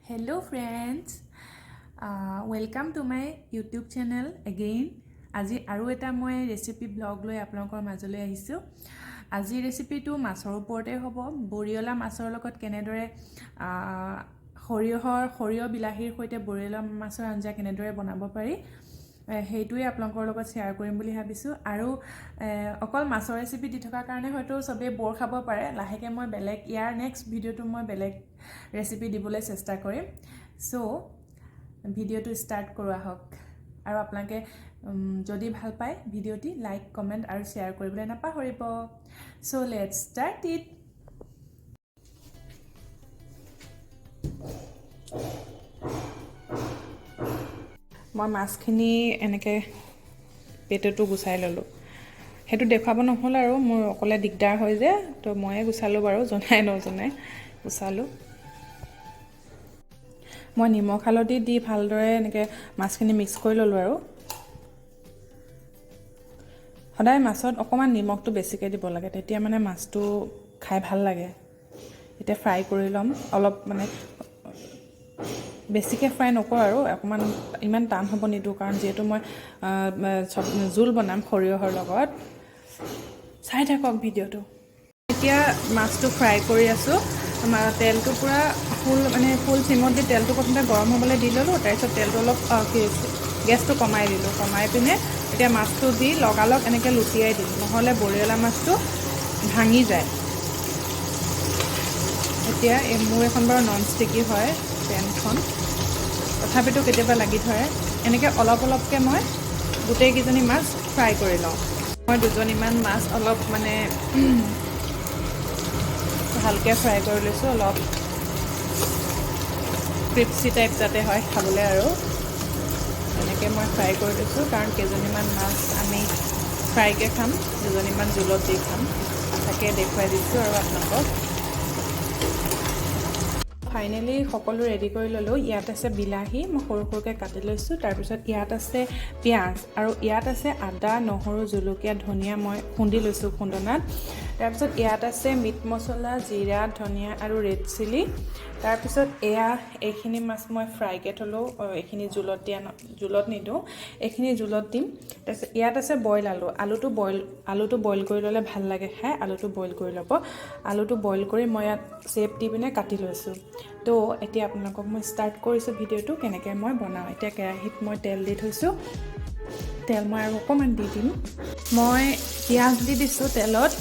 Hello friends, welcome to my YouTube channel again. আজি আৰু এটা মই ৰেচিপি ব্লগ লৈ আপোনালোকৰ মাজলৈ আহিছোঁ। আজিৰ ৰেচিপিটো মাছৰ ওপৰতে হ'ব। বৰিয়লা মাছৰ লগত কেনেদৰে সৰিয়হ বিলাহীৰ সৈতে বৰিয়লা মাছৰ আঞ্জা কেনেদৰে বনাব পাৰি, সেইটোৱে আপোনালোকৰ লগত শ্বেয়াৰ কৰিম বুলি ভাবিছোঁ। আৰু অকল মাছৰ ৰেচিপি দি থকাৰ কাৰণে হয়তো চবেই ব'ৰ খাব পাৰে। লাহেকৈ মই বেলেগ, ইয়াৰ নেক্সট ভিডিঅ'টো মই বেলেগ ৰেচিপি দিবলৈ চেষ্টা কৰিম। চ' ভিডিঅ'টো ষ্টাৰ্ট কৰোঁ আহক। আৰু আপোনালোকে যদি ভাল পায় ভিডিঅ'টি, লাইক, কমেণ্ট আৰু শ্বেয়াৰ কৰিবলৈ নাপাহৰিব। So let's start it. মই মাছখিনি এনেকৈ পেটুটো গুচাই ল'লোঁ। সেইটো দেখুৱাব নহ'ল আৰু মোৰ অকলে দিগদাৰ হয় যে, তো ময়ে গুচালোঁ বাৰু, জনাই নজনাই গুচালোঁ। মই নিমখ হালধি দি ভালদৰে এনেকৈ মাছখিনি মিক্স কৰি ল'লোঁ। আৰু সদায় মাছত অকণমান নিমখটো বেছিকৈ দিব লাগে, তেতিয়া মানে মাছটো খাই ভাল লাগে। এতিয়া ফ্ৰাই কৰি ল'ম অলপ, মানে বেছিকৈ ফ্ৰাই নকৰোঁ আৰু অকণমান, ইমান টান হ'ব নিদিওঁ, কাৰণ যিহেতু মই চব জোল বনাম সৰিয়হৰ লগত। চাই থাকক ভিডিঅ'টো। এতিয়া মাছটো ফ্ৰাই কৰি আছোঁ। তেলটো পূৰা ফুল, মানে ফুল চিমত দি তেলটো প্ৰথমতে গৰম হ'বলৈ দি ল'লোঁ। তাৰপিছত তেলটো অলপ, কি, গেছটো কমাই দিলোঁ। কমাই পিনে এতিয়া মাছটো দি লগালগ এনেকৈ লুটিয়াই দিম, নহ'লে বৰিয়লা মাছটো ভাঙি যায়। এতিয়া এই মোৰ এখন বাৰু নন ষ্টিকি হয় পেনখন, তথাপিতো কেতিয়াবা লাগি ধৰে। এনেকৈ অলপ অলপকৈ মই গোটেইকেইজনী মাছ ফ্ৰাই কৰি লওঁ। মই দুজনীমান মাছ অলপ মানে ভালকৈ ফ্ৰাই কৰি লৈছোঁ, অলপ ক্ৰিপচি টাইপ যাতে হয় খাবলৈ, আৰু তেনেকৈ মই ফ্ৰাই কৰি লৈছোঁ, কাৰণ কেইজনীমান মাছ আমি ফ্ৰাইকৈ খাম, দুজনীমান জোলত দি খাম। তাকে দেখুৱাই দিছোঁ আৰু আপোনালোকক। ফাইনেলি সকলো ৰেডি কৰি ল'লোঁ। ইয়াত আছে বিলাহী, মই সৰু সৰুকৈ কাটি লৈছোঁ। তাৰপিছত ইয়াত আছে পিঁয়াজ আৰু ইয়াত আছে আদা, নহৰু, জলকীয়া, ধনিয়া, মই খুন্দি লৈছোঁ খুন্দনাত। তাৰপিছত ইয়াত আছে মিট মছলা, জিৰা, ধনিয়া আৰু ৰেড চিলি। তাৰপিছত এয়া এইখিনি মাছ মই ফ্ৰাইকৈ থ'লোঁ। এইখিনি জোলত দিয়া, জোলত নিদিওঁ, এইখিনি জোলত দিম। তাৰপিছত ইয়াত আছে বইল আলু। আলুটো বইল কৰি ল'লে ভাল লাগে খাই। আলুটো বইল কৰি ল'ব। আলুটো বইল কৰি মই ইয়াত চেপ দি পিনে কাটি লৈছোঁ। তো এতিয়া আপোনালোকক মই ষ্টাৰ্ট কৰিছোঁ ভিডিঅ'টো, কেনেকৈ মই বনাওঁ। এতিয়া কেৰাহীত মই তেল দি থৈছোঁ। তেল মই আৰু অকণমান দি দিম। মই পিঁয়াজ দি দিছোঁ তেলত।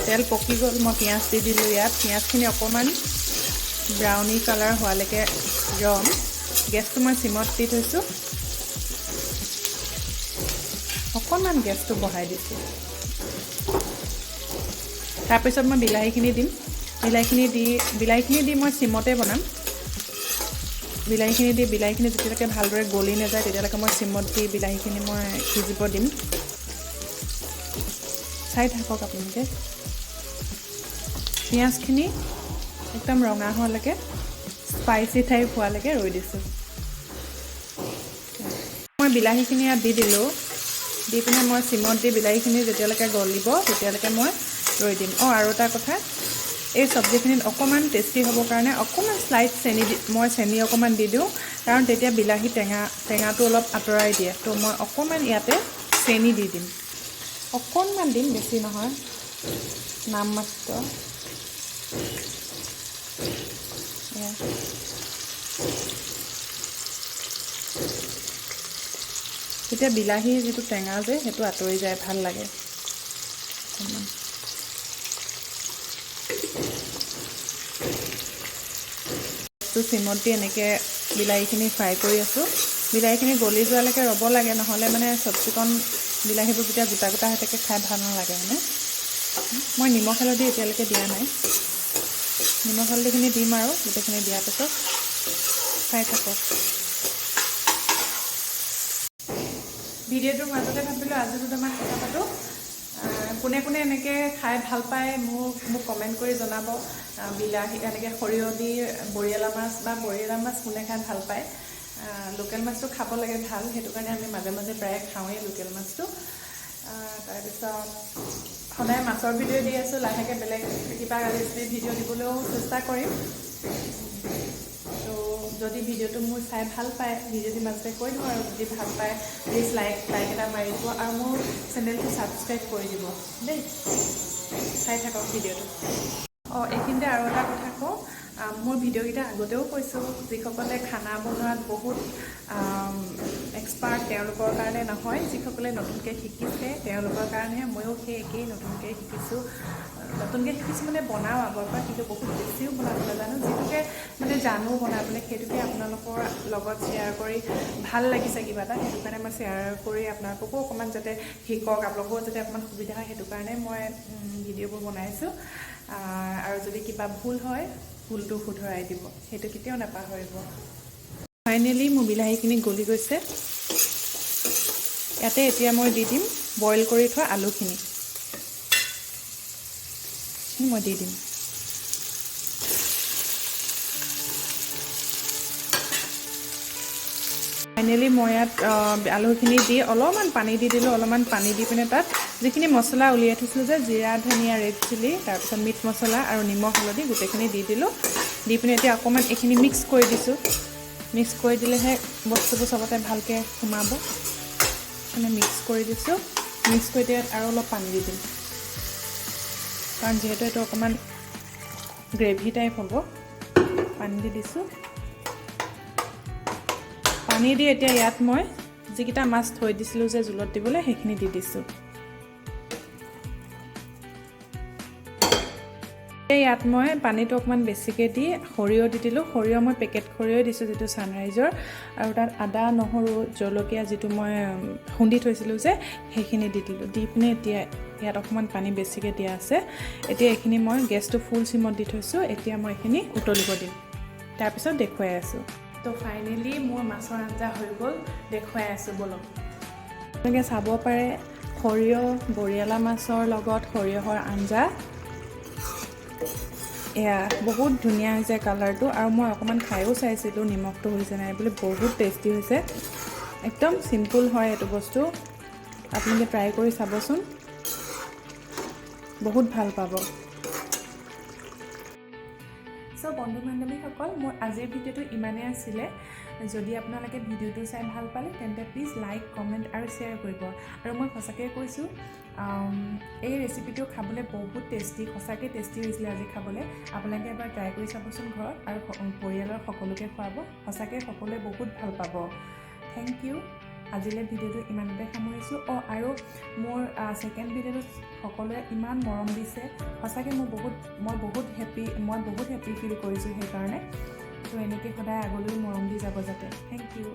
তেল পকি গ'ল, মই পিঁয়াজ দি দিলোঁ ইয়াত। পিঁয়াজখিনি অকণমান ব্ৰাউনি কালাৰ হোৱালৈকে ৰ'ম। গেছটো মই চিমত দি থৈছোঁ, অকণমান গেছটো বঢ়াই দিছোঁ। তাৰপিছত মই বিলাহীখিনি দিম। বিলাহীখিনি দি মই চিমতে বনাম। বিলাহীখিনি দি, বিলাহীখিনি যেতিয়ালৈকে ভালদৰে গলি নাযায়, তেতিয়ালৈকে মই চিমত দি বিলাহীখিনি মই সিজিব দিম। চাই থাকক আপোনালোকে। পিঁয়াজখিনি একদম ৰঙা হোৱালৈকে, স্পাইচি টাইপ হোৱালৈকে ৰৈ দিছোঁ। মই বিলাহীখিনি ইয়াত দি দিলোঁ। দি পিনে মই চিমত দি বিলাহীখিনি যেতিয়ালৈকে গলিব, তেতিয়ালৈকে মই ৰৈ দিম। অঁ, আৰু এটা কথা, এই চব্জিখিনিত অকণমান টেষ্টি হ'বৰ কাৰণে অকণমান শ্লাইট চেনি দি, মই চেনি অকণমান দি দিওঁ, কাৰণ তেতিয়া বিলাহী টেঙাটো অলপ আঁতৰাই দিয়ে। তো মই অকণমান ইয়াতে চেনি দি দিম। অকণমান দিম, বেছি নহয়, নাম মাত্ৰ। এয়া তেতিয়া বিলাহীৰ যিটো টেঙা যে, সেইটো আঁতৰি যায়, ভাল লাগে অকণমান। চিমত দি এনেকৈ বিলাহীখিনি ফ্ৰাই কৰি আছোঁ। বিলাহীখিনি গলি যোৱালৈকে ৰ'ব লাগে, নহ'লে মানে চব্জিকণ বিলাহীবোৰ যেতিয়া গোটা গোটা হৈ থাকে, খাই ভাল নালাগে। মানে মই নিমখ হালধি এতিয়ালৈকে দিয়া নাই। নিমখ হালধিখিনি দিম আৰু গোটেইখিনি দিয়াৰ পাছত। চাই থাকক। ভিডিঅ'টোৰ মাজতে ভাবিলোঁ আজি দুটামান কথা পাতোঁ। কোনে কোনে এনেকৈ খাই ভাল পায়, মোক কমেণ্ট কৰি জনাব। বিলাহী এনেকৈ সৰিয়হ দি বৰিয়লা মাছ বা বৰিয়লা মাছ কোনে খাই ভাল পায়? লোকেল মাছটো খাব লাগে, ভাল। সেইটো কাৰণে আমি মাজে মাজে প্ৰায়ে খাওঁৱেই লোকেল মাছটো। তাৰপিছত সদায় মাছৰ ভিডিঅ' দি আছোঁ, লাহেকৈ বেলেগ কিবা ৰেচিপি ভিডিঅ' দিবলৈও চেষ্টা কৰিম। যদি ভিডিঅ'টো মোৰ চাই ভাল পায়, ভিডিঅ'টো মাজতে কৈ দিওঁ আৰু যদি ভাল পায়, প্লিজ লাইক লাইক এটা মাৰি দিব আৰু মোৰ চেনেলটো ছাবস্ক্ৰাইব কৰি দিব দেই। চাই থাকক ভিডিঅ'টো। অঁ, এইখিনিতে আৰু এটা কথা কওঁ। মোৰ ভিডিঅ'কেইটা আগতেও কৈছোঁ, যিসকলে খানা বনোৱাত বহুত এক্সপাৰ্ট তেওঁলোকৰ কাৰণে নহয়, যিসকলে নতুনকৈ শিকিছে তেওঁলোকৰ কাৰণেহে। ময়ো সেই একেই, নতুনকৈ শিকিছোঁ। নতুনকৈ শিকিছোঁ মানে বনাওঁ আগৰ পৰা, কিন্তু বহুত বেছিও বনাব নাজানো। যিটোকে মানে জানো বনাবলৈ, সেইটোকে আপোনালোকৰ লগত শ্বেয়াৰ কৰি ভাল লাগিছে কিবা এটা, সেইটো কাৰণে মই শ্বেয়াৰ কৰি আপোনালোককো অকণমান যাতে শিকক, আপোনালোকৰো যাতে অকণমান সুবিধা হয়, সেইটো কাৰণে মই ভিডিঅ'বোৰ বনাইছোঁ। আৰু যদি কিবা ভুল হয়, ভুলটো শুধৰাই দিব, সেইটো কেতিয়াও নাপাহৰিব। ফাইনেলি মোৰ বিলাহীখিনি গলি গৈছে। ইয়াতে এতিয়া মই দি দিম বইল কৰি থোৱা আলুখিনি। মই দি দিম। ফাইনেলি মই ইয়াত আলুখিনি দি অলপমান পানী দি দিলোঁ। অলপমান পানী দি পিনে তাত যিখিনি মছলা উলিয়াই থৈছিলোঁ যে জিৰা, ধনিয়া, ৰেড চিলি, তাৰপিছত মিট মছলা আৰু নিমখ, হালধি, গোটেইখিনি দি দিলোঁ। দি পিনে এতিয়া অকণমান এইখিনি মিক্স কৰি দিছোঁ। মিক্স কৰি দিলেহে বস্তুবোৰ চবতে ভালকৈ সোমাব। মানে মিক্স কৰি দিছোঁ। মিক্স কৰি দিয়াত আৰু অলপ পানী দি দিম, কাৰণ যিহেতু এইটো অকণমান গ্ৰেভি টাইপ হ'ব। পানী দি দিছোঁ। পানী দি এতিয়া ইয়াত মই যিকেইটা মাছ থৈ দিছিলোঁ যে জোলত দিবলৈ, সেইখিনি দি দিছোঁ। ইয়াত মই পানীটো অকণমান বেছিকৈ দি সৰিয়হ দি দিলোঁ। সৰিয়হ মই পেকেট সৰিয়হ দিছোঁ, যিটো ছানৰাইজৰ। আৰু তাত আদা, নহৰু, জলকীয়া যিটো মই খুন্দি থৈছিলোঁ যে, সেইখিনি দি দিলোঁ। দি পিনে এতিয়া ইয়াত অকণমান পানী বেছিকৈ দিয়া আছে। এতিয়া এইখিনি মই গেছটো ফুল চিমত দি থৈছোঁ। এতিয়া মই এইখিনি উতলিব দিম, তাৰপিছত দেখুৱাই আছোঁ। তো ফাইনেলি মোৰ মাছৰ আঞ্জা হৈ গ'ল, দেখুৱাই আছোঁ ব'লক। আপোনালোকে চাব পাৰে, সৰিয়হ বৰিয়লা মাছৰ লগত সৰিয়হৰ আঞ্জা। এয়া বহুত ধুনীয়া হৈছে কালাৰটো। আৰু মই অকণমান খায়ো চাইছিলোঁ নিমখটো হৈছে নাই বুলি, বহুত টেষ্টি হৈছে। একদম চিম্পুল হয় এইটো বস্তু, আপোনালোকে ট্ৰাই কৰি চাবচোন, বহুত ভাল পাব। চ' বন্ধু বান্ধৱীসকল, মোৰ আজিৰ ভিডিঅ'টো ইমানেই আছিলে। যদি আপোনালোকে ভিডিঅ'টো চাই ভাল পালে, তেন্তে প্লিজ লাইক, কমেণ্ট আৰু শ্বেয়াৰ কৰিব। আৰু মই সঁচাকৈ কৈছোঁ, এই ৰেচিপিটো খাবলৈ বহুত টেষ্টি, সঁচাকৈ টেষ্টি হৈছিলে আজি খাবলৈ। আপোনালোকে এবাৰ ট্ৰাই কৰি চাবচোন ঘৰত আৰু পৰিয়ালৰ সকলোকে খুৱাব। সঁচাকৈ সকলোৱে বহুত ভাল পাব। Thank U. আজিলৈ ভিডিঅ'টো ইমানতে সামৰিছোঁ। অঁ, আৰু মোৰ ছেকেণ্ড ভিডিঅ'টোত সকলোৱে ইমান মৰম দিছে, সঁচাকৈ মই বহুত হেপ্পী ফিল কৰিছোঁ সেইকাৰণে। ত' এনেকৈ সদায় আগলৈও মৰম দি যাব যাতে। Thank U.